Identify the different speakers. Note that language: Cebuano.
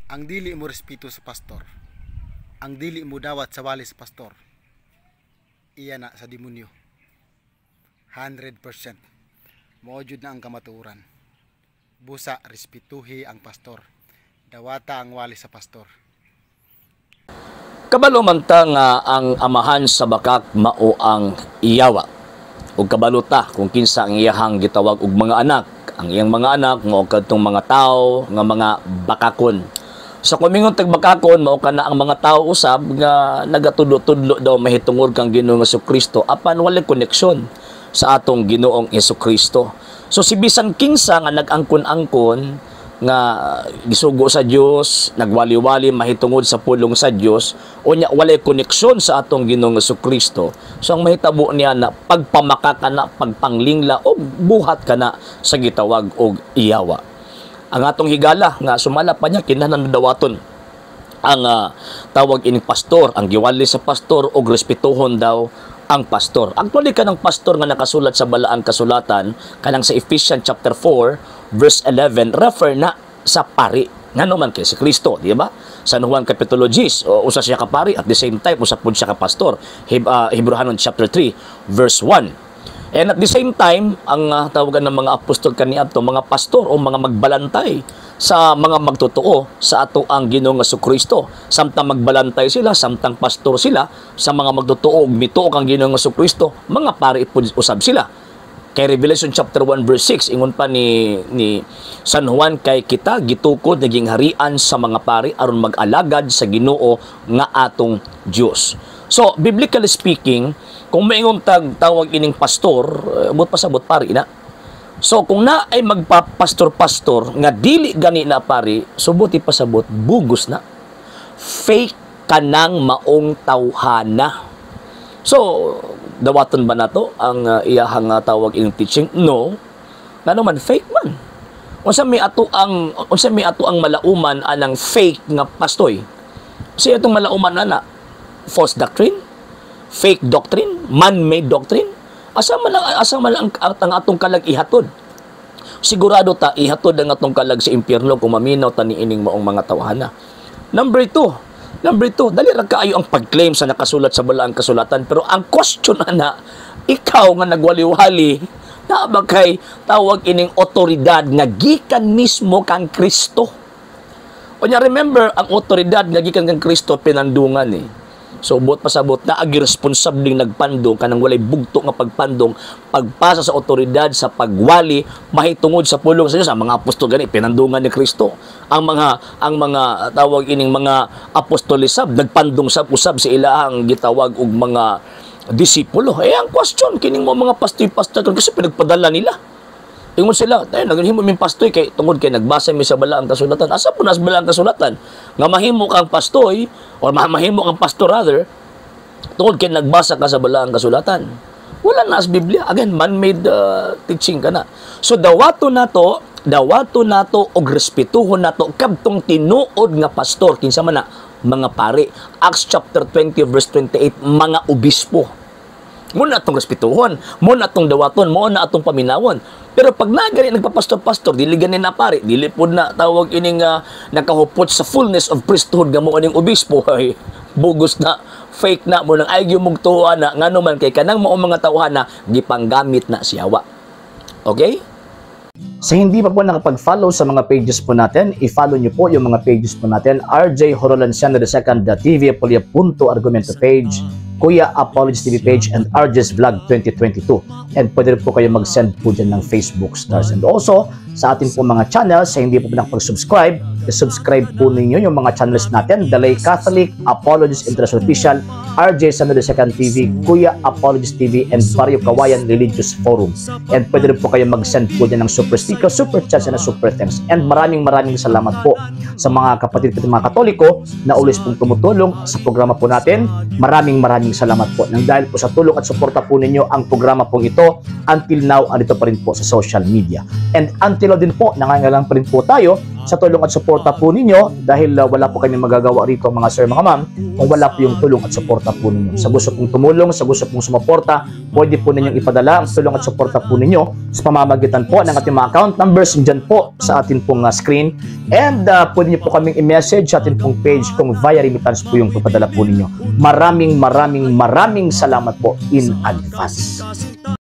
Speaker 1: Ang dili mo respeto sa pastor, ang dili mo dawat sa wali sa pastor, iya na sa demonyo. 100%. Mao jud na ang kamatuoran. Busa respetuhi ang pastor. Dawata ang wali sa pastor.
Speaker 2: Kabalo man ta nga ang amahan sa bakak mao ang iyawa. Ug kabalo ta kung kinsa ang iyahang gitawag og mga anak. Ang iyang mga anak mao kadtong mga tawo nga mga bakakon. Sa kumingon tag bakakon, mao kana ang mga tawo usab nga nagatudlo-tudlo daw mahitungod kang Ginoong Kristo apan walay koneksyon sa atong Ginoong Kristo. So si bisan kinsa nga nag-angkon-angkon nga gisugo sa Dios, nagwali-wali mahitungod sa pulong sa Dios, unya walay koneksyon sa atong Ginoong Kristo. So ang mahitabo niya na pagpamaka ka na, pagpanglingla o buhat ka na sa gitawag og iyawa. Ang atong higala nga sumala pa niya, kinahanglan dawaton ang tawag ining pastor, ang giwali sa pastor og respetuhon daw ang pastor. Actually, kanang pastor nga nakasulat sa Balaang Kasulatan, kanang sa Ephesians chapter 4 verse 11, refer na sa pari. Ngano man kay si Kristo, di ba? San Juan Kapitulo 10, o, usa siya ka pari, at the same time usa pud siya ka pastor. Hebrehanon chapter 3 verse 1. And at the same time, ang tawagan ng mga apostol kaniadto mga pastor o mga magbalantay sa mga magtotoo sa ato ang Ginoong Kristo. Samtang magbalantay sila, samtang pastor sila sa mga magtotoo ug mituo kang Ginoong Kristo, mga pari pud usab sila. Kay Revelation chapter 1 verse 6, ingon pa ni San Juan, kay kita gitukod naging harian sa mga pari aron mag-alagad sa Ginoo nga atong Dios. So, biblically speaking, kung maingon tag tawag ining pastor, buot pasabot pari na. So kung na ay magpapastor-pastor nga dili gani na pari, subuti pasabot bugos na. Fake kanang maong tawhana. So, dawaton ba nato ang iyahang tawag ining teaching? No. Ngano man, fake man. Unsa may ato ang malauman anang fake nga pastoy? Kasi itong malauman ana, false doctrine, fake doctrine, man-made doctrine. Asa man ang atong kalag ihatod? Sigurado ta ihatod ang atong kalag sa impyerno kung maminaw ta niining maong mga tawhana. Number two, dali ra kaayo ang pag-claim sa nakasulat sa Balaang Kasulatan, pero ang question ana, ikaw nga nagwali-wali, naa ba kay tawag ining otoridad nga gikan mismo kang Kristo? Unya remember, ang otoridad nga gikan kang Kristo pinandungan eh. So buot pasabot na agi responsableng nagpandong kanang walay bugto nga pagpandong, pagpasa sa otoridad sa pagwali mahitungod sa pulong sa Dios. Ang mga apostol gani pinandungan ni Kristo. Ang mga tawag ining mga apostolisab nagpandong sab usab sa ilahang gitawag og mga disipulo. Eh ang question kining mo mga pastoy-pastoy kasi pinagpadala nila. Ingon sila, tayo naghimo ming pastoy kay tungod kay nagbasa mi sa Balaang Kasulatan. Asa po nas Balaang Kasulatan? Nga mahimo kang pastoy or mahimo kang pastor rather tungod kay nagbasa ka sa Balaang Kasulatan. Wala na sa Biblia. Again, man-made teaching ka na. So dawato nato og respetuhon nato kadtong tinuod nga pastor, kinsa man na, mga pari. Acts chapter 20 verse 28, mga obispo. Mo na atong respetuhon, mo na atong dawaton, mo na atong paminawon. Pero pag nagani nagpapastor-pastor, dili gani na pare, dili pud na tawag ining nakahupot sa fullness of priesthood nga mo aning obispo, ay bugos na, fake na mo nang ay mong tuwa na, ngano man kay kanang mao mga tawhana gipanggamit na siyawa. Okay?
Speaker 3: Sa hindi pa po nakapag-follow sa mga pages po natin, i-follow nyo po yung mga pages po natin. RJ Horolanciano II, TV Apolia Punto Argumento page, Kuya Apologies TV page, and RJ's Vlog 2022. And pwede rin po kayo mag-send po dyan ng Facebook stars. And also, sa ating po mga channels, sa hindi po nakapag-subscribe, i-subscribe po ninyo yung mga channels natin. Dalay Catholic, Apologies International Official, RJ Sano II TV, Kuya Apologies TV, and Barrio Kawayan Religious Forum. And pwede rin po kayo mag-send po dyan ng super sticker, super chats, and super thanks. And maraming maraming salamat po sa mga kapatid ko, mga Katoliko na always pong tumutulong sa programa po natin. Maraming maraming salamat po. Nang dahil po sa tulong at suporta po ninyo, ang programa pong ito until now andito pa rin po sa social media. And until now din po, nangangailangan pa rin po tayo sa tulong at suporta po ninyo dahil wala po kami magagawa rito, mga sir, mga ma'am, kung wala po yung tulong at suporta. suporta po ninyo. Sa gusto pong tumulong, sa gusto pong sumuporta, pwede po ninyong ipadala ang tulong at suporta po ninyo sa pamamagitan po ng ating mga account numbers dyan po sa atin pong screen. And pwede niyo po kaming i-message sa atin pong page kung via remittance po yung papadala po ninyo. Maraming maraming maraming salamat po in advance.